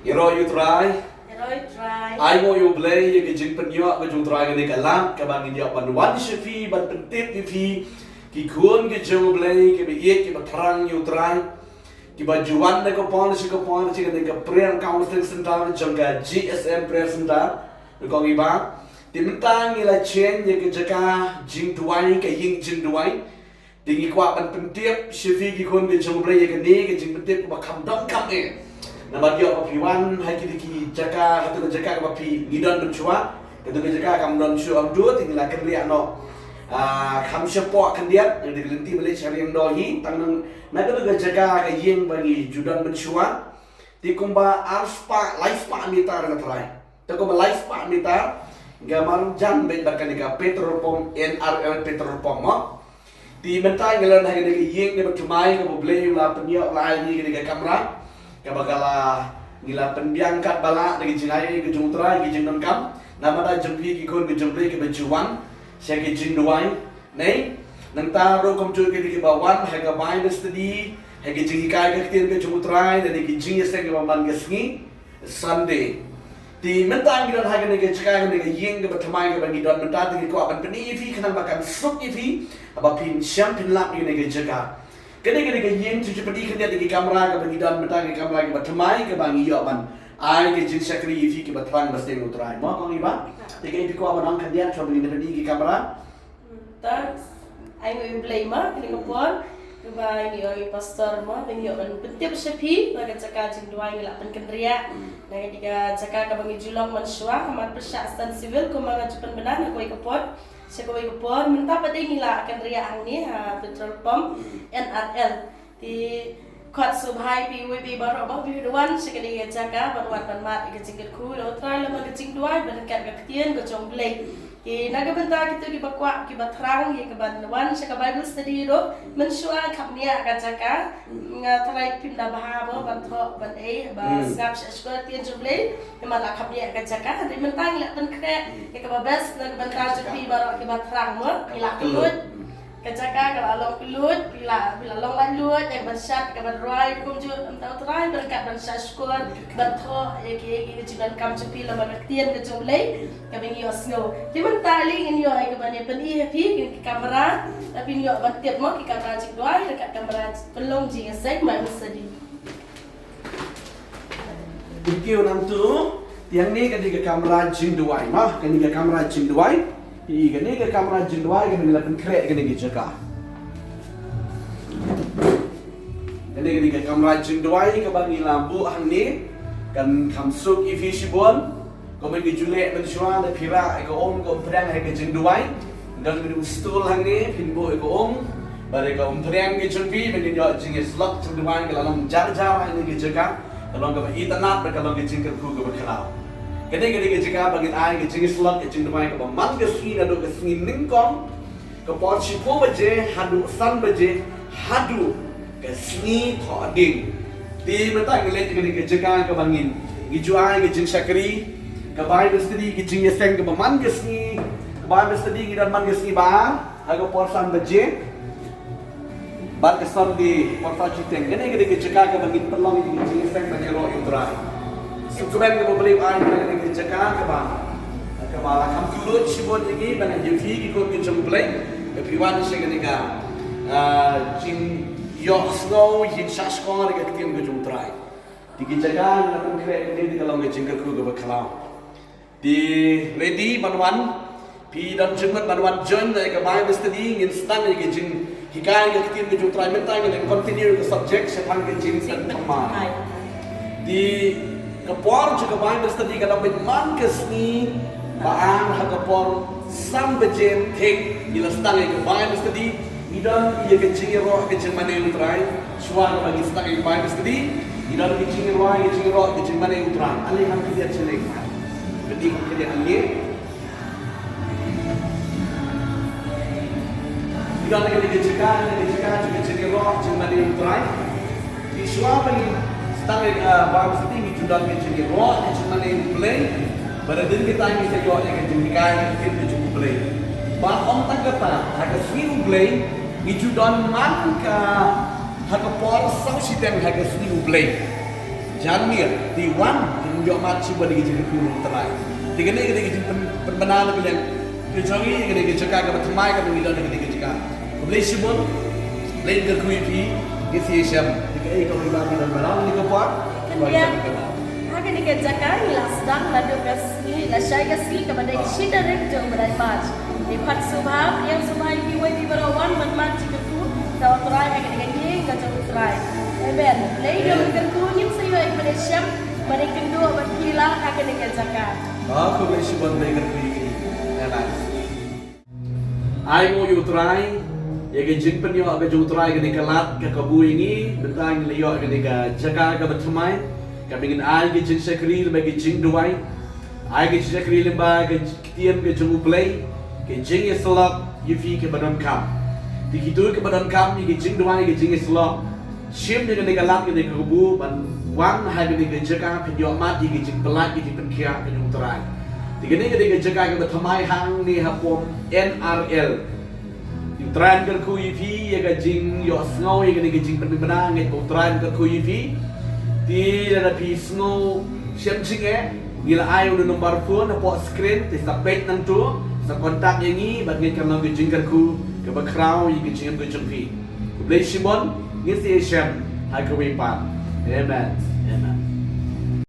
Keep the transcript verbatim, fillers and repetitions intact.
Ïaroh ïa u Trai. Ïaroh ïa u Trai. Ai nguh ïa u Blei ïa ka jingpynïoh ka jong u Trai kane ka lad kaba ngin ïoh ban wan sha phi ban pyntip ïa phi ki khun ki jong u Blei kiba ïeit kiba thrang ïa u Trai. Kiba ju wan na ka por sha ka por sha kane ka prayer counseling center jong ka G S M prayer center. Kong i ba. Te mynta ngi la chen ïa ka jaka jingduwai ka ïing jingduwai. Te ngi kwah ban pyntip sha phi ki khun ki jong u Blei ïa kane ka jingpyntip kaba kham donkam eh. Namar ïoh ba phi wan ha kine ki jaka ha tu ka jaka kaba phi ngi don mynshuwa. Ka tu ka jaka kam don shuh ym dud te ngi la kynriah noh. Ah, kham shapoh khyndiat ngi da ka lynti ba leit sha Riangdo hi tang nang na ka tu ka jaka ka ïing ba ngi ju don mynshuwa. Te kumba ar spah lai spah mitar nga trai. Te kumba lai spah mitar nga marjan beit bad kane ka petrol pump, N R L petrol pump mo. Te mynta ngi la don ha kane ka ïing kaba thymmai kaba u Blei u la pynïoh u la ai ngi kane ka kamra. Kaba ka la ngi la pynbiang katba lah da ka jingai ka jong u Trai ka jingdonkam. Namar da jong phi ki khun ka jong u Blei kaba ju wan sha ka jingduwai. Nei, nangta ruh kumjuh kine kiba wan ha ka Bible study, ha ka jinghikai ka ktien ka jong u Trai, lane ka jingïaseng kaba man ka sngi Sunday. Te mynta ngi don ha kane ka jaka kane ka ïing kaba thymmai kaba ngi don mynta te ngi kwah ban pyni ïa phi khnang ba kan suk ïa phi haba phin shem phin lap ïa kane ka jaka. Kane kane ka ïing tu ju pyni khyndiat ïa ki kamra kaba ngi don mynta ka kamra kaba thymmai kaba ngi ïoh ban ai ka jingshakri ïa phi kiba thrang ba sdang u Trai. Mo kong i ba? Te ka i phi kwah ban ong khyndiat kaba ngi pyni ïa ki kamra. Thanks. Ai nguh ïa u Blei ma kane ka por. Kaba ngi ïoh i pastor ma ba ngi ïoh ban pyntip sha phi ba ka jaka jingduwai ngi la pynkynriah. Na kane ka jaka kaba ngi ju long mynshuwa ha Marpyrshah San Civil kumba nga ju pynbna na kawei ka por. Sha kawei ka por mynta pat de ngi la kynriah hangne ha petrol pump N R L. Te khot sngewbha ïa phi iwei pa iwei baroh ba phi wan sha kane ka jaka ban wan ban mad ïa ka jingkyrkhu ïa u Trai lem bad ka jingduwai bad ryngkat ka ktien ka jong u Blei. Te na ka bynta kito kiba kwah kiba thrang ïa ka ban wan sha ka Bible study ruh mynshuwa kham ïa ka jaka. Nga tharai phim da bha mo ban thoh ban ei ba sngap sha shuwa ktien jong u Blei. Te ma la kham ïa ka jaka hynrei mynta ngi la pynkhreh ïa kaba best na ka bynta jong phi baroh kiba thrang mo ngi la kylluid. Ka jaka ka la long kylluid, phi la phi la long laitluid, eh ban shad, ka ban rwai, kumjuh, ym tau trai, ban kat ban shah shkor, ban thoh, eh ki ki ka jingdonkam jong phi lem bad ka ktien ka jong u Blei, kaba ngi ïohsngew. Te mynta lei ngin ïoh eh ka ban ïa pyni ha phi, ki kamra, la phin ïoh ban tip mo, ki kamra jingduwai, ka kamra pynlong jingïaseng, Bible study. Thank you nangtu. Te hangne ka dei ka kamra jingduwai mo, ka dei ka kamra jingduwai. Te ka dei ka kamra jingduwai kaba ngi la pynkhreh kane ka jaka. Ka dei ka dei ka kamra jingduwai kaba ngi la buh hangne. Kan kham suk ïa phi shibun. Kumba ngi ju leh mynshuwa lada phi rah ïa ka um ka umphniang ha ka jingduwai. Don ka dei u stul hangne phin buh ïa ka um. Bad ïa ka umphniang ka jong phi ba ngin ïoh jingïasyllok jingduwai ka la long jar jar ha kane ka jaka. Ka long kaba itynnad bad ka long ka jingkyrkhu kaba khraw. Kane ka dei ka jaka ba ngin ai ka jingïasyllok ka jingduwai kaba man ka sngi naduh ka sngi nyngkong. Ka por shiphew baje haduh san baje haduh ka sngi Thohdieng. Te mynta ngi leit kane ka jaka kaba ngin ngi ju ai ka jingshakri, ka Bible study, ka jingïaseng kaba man ka sngi, ka Bible study ngi don man ka sngi ba ha ka por san baje bad ka Sunday por shiteng. Kane ka dei ka jaka kaba ngin pynlong ïa ka jingïaseng ban ïaroh ïa u Trai. Sngewkmen kaba U Blei u ai ïa kane ka jaka kaba kaba la kham kylluid shibun ïa ngi ban ïa phi ki khun ki jong U Blei. Ba phi wan sha kane ka jingïohsngew jingshahshkor ïa ka ktien ka jong U Trai. Te ki jaka ngi la pynkhreh kane te ka long ka jingkyrkhu kaba khraw. Te ready ban wan. Phi don jingmut ban wan join ïa ka Bible study, ngin sdang ïa ka jinghikai ka ktien ka jong U Trai mynta ngin continue ka subject shaphang ka jingpynthymmai. Te ka por jong ka Bible study ka dang beit man ka sngi ba ar ha ka por san baje thik ngi la sdang ïa ka Bible study. Ngi don ïa ka jingïaroh ka jingmane U Trai shuwa kaba ngi sdang ïa ka Bible study. Ngi don ka jingïaroh ka jingïaroh ka jingmane U Trai. Ale kham khyndiat sha lyngngoh. Ka dei kham khyndiat hangne. Ngi don ha kane ka jaka, ha kane ka jaka jong ka jingïaroh jingmane U Trai. Te shuwa ba ngin sdang ïa ka Bible study ngi ju don ka jingïaroh ka jingmane U Blei. Bad hadien kata ngi sa ïoh ïa ka jinghikai ka ktien ka jong U Blei. Bad ym tang kata, ha ka sngi U Blei ngi ju don man ka ha ka por saw shiteng ha ka sngi U Blei. Jan miet, te wan, kin ïoh mad shibun ïa ka jingkyrkhu jong U Trai. Te kane ka dei ka jingpyn-, pynbna na ka liang ka jong ngi ïa kane ka jaka kaba thymmai kaba ngi don ha kane ka jaka. Khublei shibun, Blei un kyrkhu ïa phi, ngi sa ïashem. Te kaei kaba ngi don ban ong ha kane ka por? Khyndiat, ha kane ka jaka ngi la sdang naduh ka sngi, la shai ka sngi kaba dei ka shi tarik jong u bnai March. Te pat sngewbha, ïa sngewbha ïa kiwei kiba la wan ban mad jingkyrkhu na U Trai ha kane ka ïing ka jong U Trai. Amen. Blei un kyrkhu, ngin sa ïoh ïa ka ban ïashem bad ïakynduh bad phi la ha kane ka jaka. Ah, khublei shibun, Blei un kyrkhu ïa phi. Amen. Ai nguh ïa U Trai ïa ka jingpynïoh ka jong U Trai kane ka lad ka kabu ïa ngi, mynta ngi la ïoh kane ka jaka kaba thymmai, kaba ngin ai ka jingshakri lyngba ka jingduwai. Ai ka jingshakri lyngba ka ktien ka jong U Blei, ka jingïasyllok ïa phi kiba donkam. Te kito kiba donkam ïa ka jingduwai, ka jingïasyllok, shim ïa kane ka lad kane ka kabu ban wan ha kane ka jaka phin ïoh mad ïa ka jingpyllait, ïa ka jingpynkhiah ka jong U Trai. Te kane ka dei ka jaka kaba thymmai hangne ha pom N R L. U Trai un kyrkhu ïa phi ïa ka jingïohsngew ïa kane ka jingpynbna, ngeit ba U Trai un kyrkhu ïa phi. Te lada phi sngew shem jingeh, ngi la ai u number phone hapoh screen, te sa peit nangto, sa contact ïa ngi bad ngeit kan long ka jingkyrkhu kaba khraw ïa ka jingim ka jong phi. Khublei shibun, ngin sa ïashem ha kawei pat. Amen. Amen.